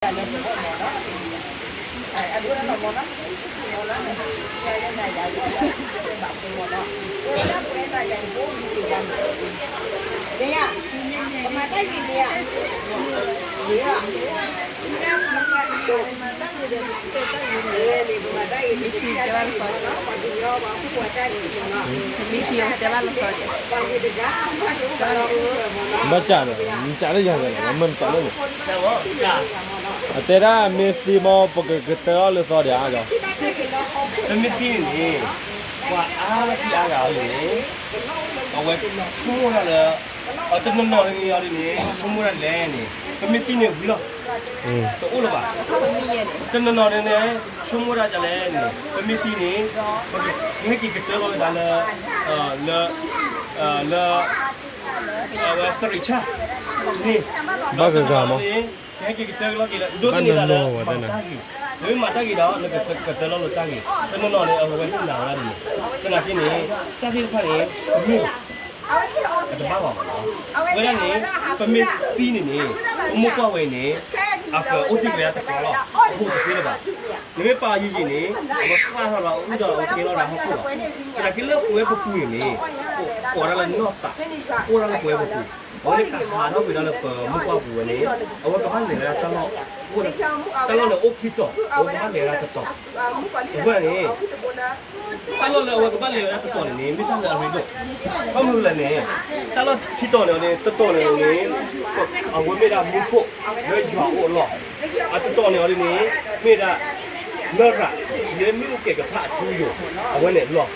မ့ၢ်ထံတဲဘၣ်လီၤသီဒီး ဘၣ်စးဒီး နစးလၢယၤလဲၣ် မ့ၢ်နစးလၢန့ၣ် အတဲဒၣ်မ့ၢ်သံမ့ၢ် ပကကတၢၢ်အီၤလၢသီဒီးအါဒီး ပမ့ၢ်သံန့ၣ်န့ၣ် ပှၤအါထံအါဂၤအံၤန့ၣ် အဝဲဆိကမိၣ်တၢ်လၢ အတနီၤနီၤန့ၣ်အံၤန့ၣ် ဆိကမိၣ်တၢ်လဲၣ်န့ၣ် ပမ့ၢ်သံန့ၣ်ဝံၤလီၤ တအိၣ်လၢၤဘၣ် တနီၤနီၤန့ၣ်န့ၣ် ဆိကမိၣ်တၢ်ဒ်လဲၣ်န့ၣ် ပမ့ၢ်သံန့ၣ် ပကဟဲက့ၤကတၢၢ်လီၤက့ၤသးလၢ လၢ လၢ အဝဲတရံးဆၣ်န့ၣ် ဘၣ်ဂ့ၤဂ့ၤမး ပဟဲက့ၤကတၢၢ်လီၤက့ၤလၢ ဒိးသန့ၤသးလၢမၤတၢ်ဂ့ၤ ပမ့ၢ်မၤတၢ်ဂ့ၤဒီး နကကတၢၢ်လီၤလၢတၢ်ဂ့ၤ တနီၤနီၤန့ၣ် အဝဲသ့ၣ်နာ်ဝဲဒၣ်ဒ်န့ၣ် သနာ်က့န့ၣ် တၢ်သ့ၣ်တဖၣ်န့ၣ် ပမ့ၢ် အတဘၣ်ဘၣ်မးလီၤ ဝဲဒၣ်န့ၣ် ပမ့ၢ်သံန့ၣ်န့ၣ် ပမိၢ်ပှၢ်ဝဲန့ၣ် အကအိၣ်တ့ၢ်ဝဲဒၣ်တကီးလီၤ အဖိတသ့လၢၤဘၣ် နမ့ၢ်ပာ်ယံာ်ယံာ်န့ၣ် အဝဲဃၣ်ထီၣ်ဒီး အအုၣ်ဒီးအဝဲကဲထီၣ်ဒၣ်ဟီၣ်ခိၣ်လီၤ သနာ်က့လၢပဝဲပပူၤန့ၣ်န့ၣ် ကိးဒၣ်လၢနီၢ်သး အိၣ်ဒၣ်လၢပဝဲပပူၤ အဝဲန့ၣ်ကဟးထီၣ်ကွံာ်ဒၣ်လၢပမိၢ်ပှၢ်ပူၤဝဲန့ၣ် အဝဲကဘၣ်လဲၤဝဲဒၣ်တၢ်လီၢ် တၢ်လီၢ်န့ၣ်အိၣ်ခံတီၤ အဝဲကဘၣ်လဲၤဝဲဒၣ်တတီၤ အဃိန့ၣ် တၢ်လီၢ်လၢအဝဲကဘၣ်လဲၤဝဲဒၣ်တတီၤန့ၣ်န့ၣ် မ့ၢ်တၢ်လၢအရ့ဒိၣ် ဘၣ်မနုၤလဲၣ်န့ၣ် တၢ်လီၢ်ခံတီၤန့ၣ်န့ၣ် တတီၤန့ၣ်န့ၣ် အဝဲမ့ၢ်ဒၣ်မူခိၣ် လၢယွၤအိၣ်အလီၢ် အတတီၤန့ၣ်အီၤဒ်န့ၣ် မ့ၢ်ဒၣ် လရာ် လၢမ့ၣ်အူကဲၤကဖၣ်အထူအယိာ် အဝဲန့ၣ်လီၢ်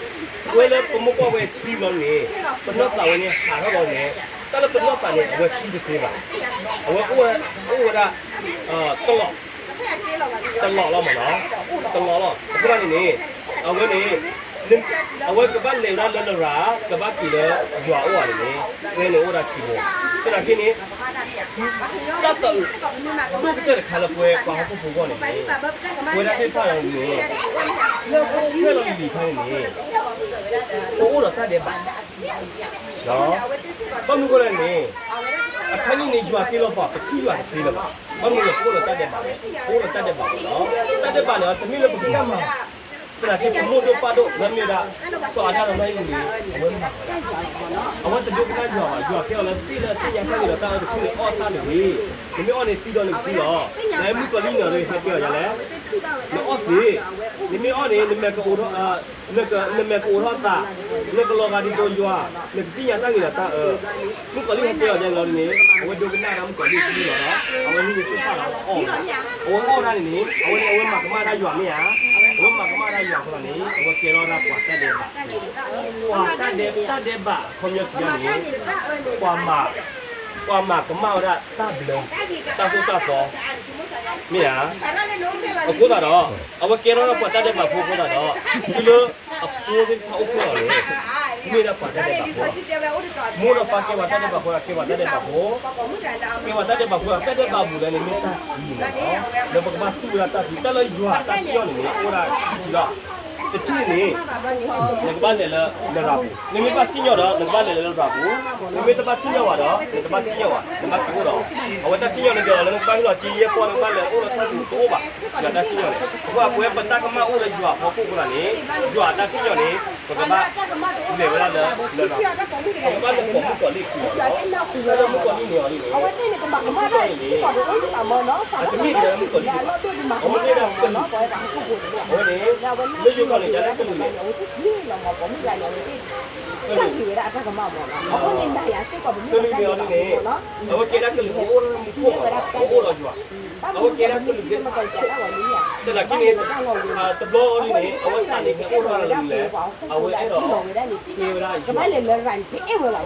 ဝဲလၢပမိၢ်ပှၢ်ဝဲသံဘျီန့ၣ် ပနီၢ်သးဝဲန့ၣ်ဟးထီၣ်ဘျီန့ၣ် တၢ်လၢပနီၢ်သးန့ၣ် အဝဲသံတသ့ဘၣ် အဝဲအိၣ်ဝဲဒၣ် တလီၢ် တလီၢ်လီၤမးနီၤ တလီၢ်လီၤ အဃိသတးန့ၣ်န့ၣ် အဝဲန့ၣ် အဝဲကဘၣ်လဲၤဝဲဒၣ်လၢလရာ် ကဘၣ်က့ၤလၢယွၤအိၣ်ဧါန့ၣ်န့ၣ် ဝဲန့ၣ်အိၣ်ဝဲဒၣ်ခံဘိ သနာ်က့န့ၣ် တၢ်သးအုး ဒိၣ်ကတၢၢ်တခါလၢပဝဲပှၤဟီၣ်ခိၣ်ဖိအဂီၢ်န့ၣ်န့ၣ် ပဝဲဒၣ်သ့ၣ်တဖၣ်န့ၣ်န့ၣ် လၢပအိၣ်ဖျဲၣ်လီၤလံၤလံၤခါန့ၣ်န့ၣ် ပအိၣ်ဒီးတၢ်ဒဲးဘး ဘၣ်မနုၤအဃိလဲၣ်န့ၣ် အခါန့ၣ်န့ၣ် ယွၤတ့လီၤပှၤ ပထံၣ်ယွၤတသ့လၢၤဘၣ်. ဘၣ်မနုၤလဲၣ် ပအိၣ်ဒီးတၢ်ဒဲးဘးလဲၣ်, ပအိၣ်ဒီးတၢ်ဒဲးဘးလီၤ. တၢ်ဒဲးဘးန့ၣ် တမ့ၢ်လၢပကစၢ်မၤ, သနာ်က့ပမိၢ်ဒိၣ်ပၢ်ဒိၣ် လၢမ့ၢ်ဝဲဒၣ် စီၤအၤဒၣ်ဒီးနီၢ်အံၣ်ဝံၤန့ၣ် အဝဲမၤဝဲဒၣ်, အဝဲတဒိကနၣ်ယွၤဘၣ်. ယွၤကဲအီၤလၢသ့ၣ်လၢသ့ၣ်ညါတၢ်ဂ့ၤဒီးတၢ်အၢတထူၣ်န့ၣ် အီၣ်တၢ်တဂ့ၤ, နမ့ၢ်အီၣ်န့ၣ်သံဒီးနကသံလီၤ. နမုၣ်ကီၤလံၢ်န့ၣ်ဒီး ဟဲတဲအီၤဒ်လဲၣ်, နအီၣ်သ့, နမ့ၢ်အီၣ်န့ၣ် နမဲာ်ကအိးထီၣ် နမဲာ်ကအိးထီၣ်သး, နကလီၤဂာ်ဒ်သိးယွၤ, နကသ့ၣ်ညါတၢ်ဂ့ၤဒီးတၢ်အၢ. မုၣ်ကီၤလံၢ်ဟဲတဲအီၤဒ်န့ၣ်လီၤန့ၣ် အဝဲဒိကနၣ်ဒၣ်မုၣ်ကီၤလံၢ်သံလီၤဒီး အဝဲမ့ၢ်သ့ၣ်တဖၣ်လီၤအီၣ်ဝဲဒၣ်, အဝဲအီၣ်ဒၣ်န့ၣ်န့ၣ် အဝဲန့ၣ် အဝဲမၤကမၣ်ဒၣ်ယွၤမ့ၢ်ဧါ, အဝဲမၤကမၣ်ဒၣ်ယွၤအဃိသတးန့ၣ် အဝဲကဲထီၣ်ဒၣ်ပှၤတၢ်ဒဲးဘး, ပှၤတၢ်ဒဲး, တၢ်ဒဲးဘးအခီပညီစံးဒ်န့ၣ် ပှၤမၤ, ပှၤမၤကမၣ်ဝဲဒၣ်တၢ်ဘျၢ, တၢ်သိၣ်တၢ်သီ မ့ၢ်ဧါ. အဃိသတးဒီး အဝဲကဲထီၣ်ဒၣ်ပှၤတၢ်ဒဲးဘးဖိအဃိသတးဒီး တုၤလၢအဖိသ့ၣ်တဖၣ်အိၣ်ဖျဲၣ်လီၤန့ၣ် မ့ၢ်ဒၣ်ပှၤတၢ်ဒဲးဘးဖိ, မိၢ်ဒီးပၢ်ကဲပှၤတၢ်ဒဲးဘးဖိ ကဲပှၤတၢ်ဒဲးဘးဖိ, ကဲပှၤတၢ်ဒဲးဘးဖိ တၢ်ဒဲးဘးပူၤလၢန့ၣ်မ့ၢ်တၢ်ခံန့ၣ်လီၤ. ဒီးပကဘၣ်သူၣ်ဝဲဒၣ်တၢ်သံ တၢ်လၢယွၤတၢ်စံၣ်ညီၣ်န့ၣ်န့ၣ် အိၣ်ဝဲဒၣ်ခံထံၣ်လီၤ. တထံၣ်န့ၣ်န့ၣ် နကဘၣ်လဲၤလၢလရာ်ပူၤ, နမ့ၢ်ဘၣ်စံၣ်ညီၣ်ဒီး နကဘၣ်လဲၤလၢလရာ်ပူၤ, နမ့ၢ်တဘၣ်စံၣ်ညီၣ်ဘၣ်ဒီး နတဘၣ်စံၣ်ညီၣ်ဘၣ်, နဘၣ်က့ၤအိၣ်ဒီး အဝဲတၢ်စံၣ်ညီၣ်န့ၣ်ဒီး လၢနကဘၣ်ဟ့ၣ်လီၤက့ယဲၢ်ပီၢ် နကဘၣ်လဲၤအိၣ်လၢတၢ်ပူၤတအိၣ်ဘၣ်. ယွၤတၢ်စံၣ်ညီၣ်န့ၣ် အဃိအပဝဲပတၢ်ကမၣ်အိၣ်လၢယွၤအဖီခိၣ်အဃိသတးန့ၣ် ယွၤအတၢ်စံၣ်ညီၣ်န့ၣ် ပကဘၣ်လဲၤဝဲဒၣ်လၢလရာ်ပူၤ, ပကဘၣ်လဲၤပိာ်မုၣ်ကီၤလံၢ်အခံလီၤ. တၢ်လၢမုၣ်ကီၤလံၢ်န့ၣ်အီၤဒ်န့ၣ် မုၣ်ကီၤလံၢ်န့ၣ် အတမ့ၢ်ဒ်လၢမုၣ်ကီၤလံၢ်ဘၣ်, အဝဲမ့ၢ်ဒၣ်က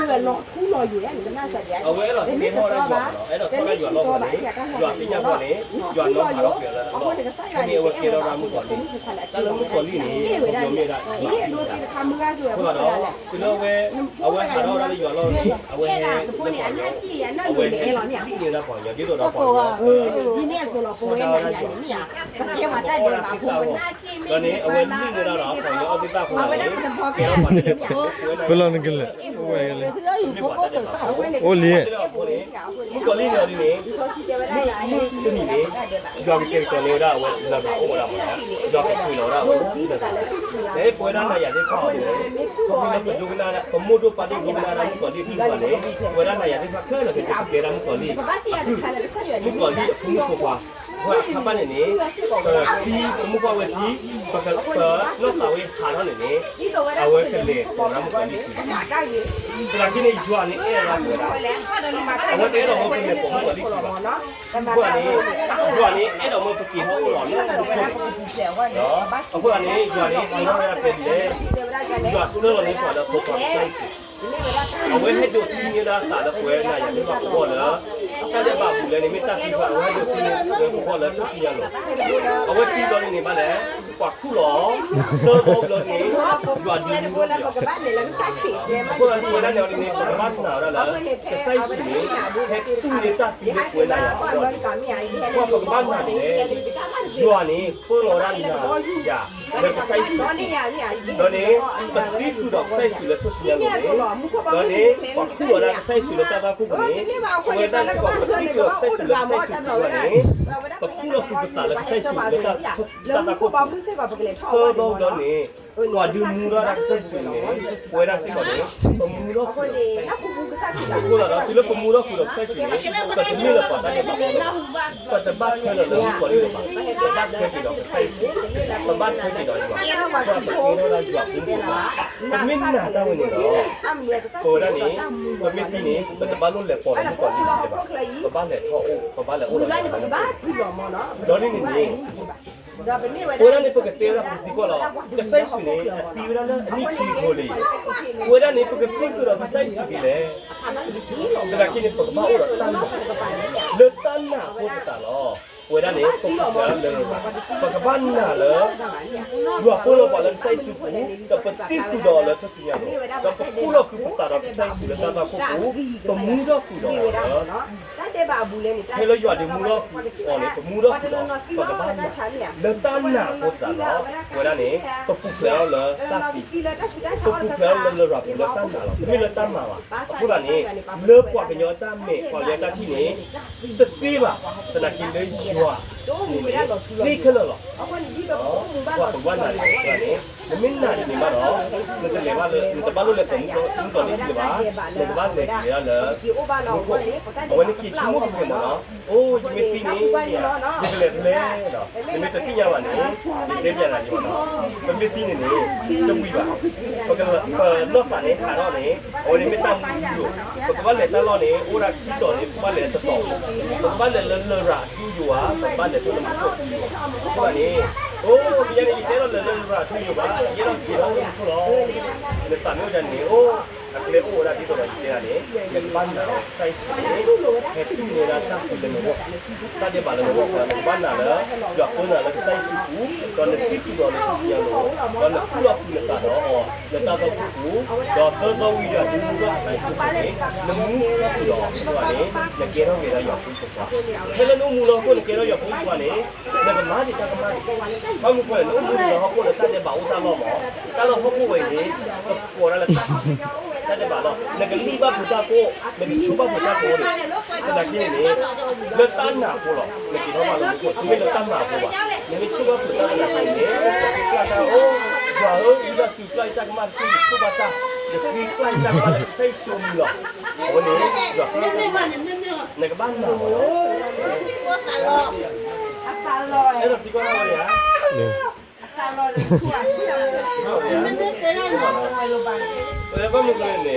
လုာ်, အဝဲန့ၣ် လၢယိၤကီၢ်န့ၣ် ဒ်လၢကလုာ်န့ၣ် ကလုာ်, ကလုာ်န့ၣ်အီၤဒ်န့ၣ် အဝဲကဲဒၣ်ကလုာ်အိၣ်လၢမူခိၣ်မး အိၣ်ဒီးယွၤ, အဝဲကဲဒၣ်ကလုာ်သ့ၣ်တဖၣ်, သနာ်က့န့ၣ် တဘျီအီၤဒ်န့ၣ် အဝဲသးန့ၣ်ဟဲအိၣ်ထီၣ်လၢမနုၤလဲၣ်, အဝဲအဲၣ်ဒိးကဲဝဲဒၣ်ယွၤ, အဝဲအဲၣ်ဒိးကဲထီၣ်ဒၣ်ယွၤလီၤ, အဲၣ်ဒိးထီၣ်ဒၣ်ယွၤလီၤန့ၣ် ယွၤသ့ၣ်ညါဃီန့ၣ် ယွၤနီၤဖးထီၣ်က့ၤအီၤလၢအလီၢ်, ဖဲန့ၣ်အဝဲကဲထီၣ်ဒၣ်မုၣ်ကီၤလံၢ်, တၢ်လၢမုၣ်ကီၤလံၢ်န့ၣ် ပှၤကညီမ့ၢ်ဒၣ် အဃိသတးဒီး တုၤလၢအဝဲ အဝဲဟးထီၣ်ဒၣ်လၢယွၤလီၢ်န့ၣ် အဝဲဟဲလၢပှၤကညီ, အဝဲဟဲဒ်န့ၣ်ဝဲဒၣ်ပှၤကညီ ဒ်သိးဒီးပှၤကညီ ဒ်န့ၣ် ဒီးန့ၣ် အဝဲနံၣ်ဝဲဒၣ်ဒီး ပှၤလၢအီၣ်သ့ၣ်တၢ်ဖိန့ၣ် ကဲထီၣ်ပှၤတၢ်ဒဲးဘး ပှၤလၢပှၤတၢ်ဒဲးဘးဖိ အိၣ်လံ မုၣ်ကီၤလံၢ်န့ၣ်အီၤဒ်န့ၣ် မုၢ်တနံၤန့ၣ် ယွၤကတဲာ်ကတီၤန့ၢ်ဝဲဒၣ်အဝဲလရာ်အိၣ်ဝဲဒၣ်မး, ယွၤကကွံာ်လီၤဝဲဒၣ်အဝဲလရာ်အိၣ်ဝဲဒၣ်မး, ဒီးပဝဲဒၣ်နၤယၤသ့ၣ်တဖၣ်အံၤန့ၣ် ခီဖျိလၢပဒိကနၣ် ပမိၢ်ဒိၣ်ပၢ်ဒိၣ်ဒိကနၣ်ဒၣ်မုၣ်ကီၤလံၢ်အဖုၣ်တဖၣ်န့ၣ် ပဝဲဒၣ်နၤယၤသ့ၣ်တဖၣ်ခဲလၢာ်ကကဲဒၣ်မုၣ်ကီၤလံၢ်အဖုၣ်, မုၣ်ကီၤလံၢ်အဖိမုၣ်ဖိခွါ ပှၤအခါဘၣ်န့ၣ်န့ၣ် ပသံပမိၢ်ပှၢ်ဝဲသံ, ပနီၢ်သးဝဲဟးထီၣ်န့ၣ်န့ၣ် အဝဲကလဲၤပိာ်ဝဲဒၣ်မုၣ်ကီၤလံၢ်အဖုၣ်, သနာ်က့န့ၣ် ယွၤန့ၣ်အဲၣ်ဝဲဒၣ်ပဝဲဒၣ်, အဝဲတအဲၣ်ဒိးဝဲပလဲၤပိာ်မုၣ်ကီၤလံၢ်အဖုၣ်ဘၣ်, အဃိန့ၣ် ယွၤန့ၣ်အဲၣ်ဒိးဝဲပက့ၤထီၣ်အိၣ်လီၤလၢအဖုၣ်န့ၣ်, အဃိန့ၣ် ယွၤန့ၣ်ပှၤနီၣ်ဝဲဒၣ်ကျဲဒ်လဲၣ်, ယွၤဆှၢလီၤန့ၢ်ပှၤလၢအဖိခွါကစၢ်ယ့ၣ်ၡူး အဝဲဟဲဒိးသံန့ၢ်ဒၣ်သးလၢပဝဲနၤယၤသ့ၣ်တဖၣ်အဂီၢ်လၢ တၢ်ဒဲးဘးအပူၤလဲၣ်န့ၣ် မ့ၢ်တၢ်သံဘၣ် အဝဲဟဲဒိးသံန့ၢ်ပဝဲပဂီၢ်လၢထူၣ်စုညါလိၤ, အဝဲသံဘျီန့ၣ်န့ၣ်ဘၣ်လဲၣ်, ပှၤခူၣ်လီၤ, သၢဘီဘျီန့ၣ် ယွၤဒုးမူထီၣ်က့ၤအီၤ, အဃိသတးန့ၣ် ပဝဲဒၣ်န့ၣ်အီၤဒ်န့ၣ် ပကဘၣ်နာ်ဝဲဒၣ်လၢ ကစၢ်ယ့ၣ်ၡူးန့ၣ် ဟဲတူၢ်န့ၢ်တၢ်သံလၢပဝဲနၤယၤအဂီၢ်န့ၣ်, ပှၤပကဘၣ်နာ်ဒ်လဲၣ်, ယွၤန့ၣ် ပၢလီၤဝဲဒၣ်နၤယၤ လၢကစၢ်ယ့ၣ်ၡူးအပူၤ, ဒီးန့ၣ် ပသံဃုာ်ဒီးကစၢ်ယ့ၣ်ၡူးလၢထူၣ်စုညါလိၤန့ၣ်, ဒီးန့ၣ် ပှၤခူၣ်လီၤဒၣ်ကစၢ်ယ့ၣ်ၡူးလၢတၢ်သၣ်ခိၣ်ပူၤန့ၣ်, ပဝဲဒၣ်စ့ၢ်ကီး ပသံဃုာ်ဒီးကစၢ်ယ့ၣ်ၡူးလၢကစၢ်ယ့ၣ်ၡူးအပူၤန့ၣ်, ပခူၣ်လီၤဃုာ်ပသးလၢကစၢ်ယ့ၣ်ၡူးလၢတၢ်သၣ်ခိၣ်ပူၤ, သၢဘီဘျီန့ၣ် ပှၤဒုးမူထီၣ်ဒၣ်ကစၢ်ယ့ၣ်ၡူးန့ၣ်, ပဝဲဒၣ်စ့ၢ်ကီးန့ၣ် ပမူထီၣ်ဃုာ်ဒီးကစၢ်ယ့ၣ်ၡူးန့ၣ်, အဃိသတးဒီး တုၤလၢပမူထီၣ်ဃုာ်ဒီးကစၢ်ယ့ၣ်ၡူးန့ၣ် ပတမ့ၢ်လၢပှၤတၢ်ဒဲးဘးအဂီၢ်လီၤ, ပတဘၣ်ထွဲလီၤလၢမုၣ်ကီၤလံၢ်လၢၤဘၣ်, ပဘၣ်ထွဲက့ၤဒီးကစၢ်ယ့ၣ်ၡူး, ပဘၣ်ထွဲက့ၤဒီးယွၤ, ပကဲထီၣ်ဝဲဒၣ်ယွၤဖိမုၣ်ဖိခွါ, ပမ့ၢ်နာ်တၢ်ဝဲန့ၣ်ဒီး ပဝဲဒၣ်န့ၣ် ပမ့ၢ်သံန့ၣ် ပတဘၣ်လိၣ်လဲၤပိာ်လၢမုၣ်ကီၤလံၢ်လၢၤဘၣ်, ပဘၣ်လဲၤထီၣ်အိၣ် ပဘၣ်လဲၤအိၣ်ဒီးယွၤလၢမုၣ်ကီၤလံၢ်လၢၤဘၣ်, ဒီးဒ်န့ၣ်န့ၣ် ပဝဲဒၣ်န့ၣ် ပကတဲဝဲဒၣ်ပကသံကွၢ်လီၤ, ကစၢ်ယ့ၣ်ၡူးန့ၣ် အသံဝဲဒၣ်လၢအနံၣ်ခံအထိလံ, ပဝဲဒၣ်န့ၣ် ပကသံဃုာ်ဒီးကစၢ်ယ့ၣ်ၡူးဒ်လဲၣ်, သနာ်က့န့ၣ် ပကဘၣ်အိၣ်ဒီးတၢ်နာ်, လၢတၢ်နာ်အဃိသတးလီၤ. ပဝဲဒၣ်န့ၣ် ပကဘၣ်နာ်လၢ ပကဘၣ်နာ်လၢ ယွၤပၢလီၤပှၤလၢကစၢ်ယ့ၣ်ၡူးအပူၤ, ဒီးပသံဃုာ်ဒီးအီၤလၢထူၣ်စုညါလိၤ, ဒီးပခူၣ်လီၤဃုာ်ပသးဒီးကစၢ်ယ့ၣ်ၡူးလၢတၢ်သၣ်ခိၣ်ပူၤ, ပမူထီၣ်ဃုာ်ဒီးအီၤလၢ ဖဲလၢယွၤဒုးမူထီၣ်အီၤန့ၣ် ပမူထီၣ်ဃုာ်ဒီး ပကဘၣ်နာ်, လၢတၢ်နာ်အဃိသတးဒီး ပဝဲဒၣ်န့ၣ် ပပူၤဖျဲးထီၣ်လၢတၢ်သံ, ပပူၤဖျဲးထီၣ်လၢလရာ်ပူၤလၢတၢ်နာ်လီၤ, တမ့ၢ်လၢတၢ်မၤဘၣ်. အဃိသတးန့ၣ် လၢပှၤကညီတၢ်မဲာ် ပှၤကညီတၢ်ထံၣ်န့ၣ် တသ့ဘၣ်, သနာ်က့လၢယွၤန့ၣ်န့ၣ် သ့ခဲလၢာ်လီၤ. ပှၤပကဘၣ်နာ်န့ၣ်န့ၣ် နမ့ၢ်နာ်ဒ်န့ၣ်ဘၣ်ဒီး နတလဲၤဘၣ်လၢ နတဘၣ်လိၣ်လဲၤပိာ်မုၣ်ကီၤလံၢ်လၢၤဘၣ်, နကဘၣ်လဲၤက့ၤဝဲဒၣ်လၢ မူခိၣ်, အဝဲန့ၣ်က့ၤဆိကမိၣ်က့ၤမးနီၤ, အိ ယမ့ၢ်သံန့ၣ် ယကလဲၤဖဲလဲၣ်ဒီး နမ့ၢ်တသ့ၣ်ညါဘၣ်န့ၣ် ယတဲပျးနၤဒ်မးနီၤ, ပမ့ၢ်သံန့ၣ်န့ၣ် တဝံၤဘၣ်, ပက ပနီၢ်သးန့ၣ်ဟးထီၣ်န့ၣ် အဝဲန့ၣ်မ့ၢ်တၢ်မူထူယိာ်, ပကဘၣ်လဲၤတၢ်လီၢ်န့ၣ် အိၣ်ဝဲဒၣ်ခံတီၤန့ၣ် ပကဘၣ်လဲၤတတီၤ, ပကဘၣ်လဲၤလၢလရာ်ထူယိာ်ဧါ, ပကဘၣ်လဲၤဆူမူခိၣ်ထူယိာ်ဧါ, အဃိသတးန့ၣ် အိ ပယဲန့ၣ် ယတဲထီၣ်လၢလရာ်ထူယိာ်ဘၣ်, ယဲဒီးက့ၤထီၣ်မူခိၣ်လီၤ. နသးမ့ၢ်အိၣ်ဒ်န့ၣ် အိ အကျဲအိၣ်ဝဲဒၣ်ဒ်သိးဒီးယတဲဒၣ်န့ၣ် နကဘၣ်နာ်လၢကစၢ်ယ့ၣ်ၡူးန့ၣ် ဟဲတူၢ်န့ၢ်ဒၣ်တၢ်သံလၢနဂီၢ်, တၢ်ဒဲးဘးလၢနဂီၢ်ပှၤ နကဘၣ်နာ်လၢ ယွၤပၢနၤလၢကစၢ်ယ့ၣ်ၡူးအပူၤ, ဒီးနသံကွံာ်ဒီးလၢထူၣ်စုညါလိၤ, ဒီးနခူၣ်လီၤဃုာ်နသးဒီးအီၤ လၢတၢ်သၣ်ခိၣ်ပူၤ, ဒီးသၢသီဝံၤဒီးနမူထီၣ်ကစၢ်ယ့ၣ်ၡူးအပူၤန့ၣ် နမူထီၣ်ဃုာ်ဒီးအီၤန့ၣ် နကဲထီၣ်က့ၤဒၣ်ယွၤဖိမုၣ်ဖိခွါ, ဖဲလၢနအိၣ်မူလၢဟီၣ်ခိၣ် နကဲထီၣ်ယွၤဖိမုၣ်ဖိခွါန့ၣ် နကမၤဒံးတၢ်ကမၣ်ဒံး, ဘၣ်မနုၤဃိလဲၣ် နအိၣ်မူလၢဟီၣ်ခိၣ်လၢတၢ်ဒဲးဘးအိၣ်တၢ်လီၢ်မး, တၢ်လၢဟီၣ်ခိၣ်ဝဲအံၤန့ၣ် ပကိးဒၣ်လၢ တၢ်ဒဲးဘးလီၤ, နကလံၣ်ဘၣ်ဖုးတၢ်ကိၢ်, နကဆိဘၣ်ဖုးတၢ်ကိၢ်န့ၣ်, သနာ်က့န့ၣ်န့ၣ် လၢတၢ်နာ်အဃိလီၤ, နက့ၤထီၣ်ဘၣ်လၢမူခိၣ်, တမ့ၢ်လၢတၢ်နာ်အဃိဘၣ်, နမ့ၢ်ဆိဘၣ်ဖုးတၢ်သနာ်က့န့ၣ် နဃ့ကျၢ်တၢ်အိၣ်, ယွၤဧၢ, ဝံသးစူၤ ကျၢ်ယတၢ်ကမၣ်တက့ၢ်, ယဆိဘၣ်တၢ်, ယဃ့ကျၢ်ယတၢ်ကမၣ်လၢကစၢ်ယ့ၣ်ၡူးအမံၤလီၤ. အဝဲန့ၣ် ယွၤကျၢ်တၢ်, နကဘၣ်နာ်လီၤ, အဲၣ်ဒိးသံကွၢ်တၢ်ဝဲန့ၣ်ဧါ, ဘၣ်မနုၤလဲၣ်န့ၣ်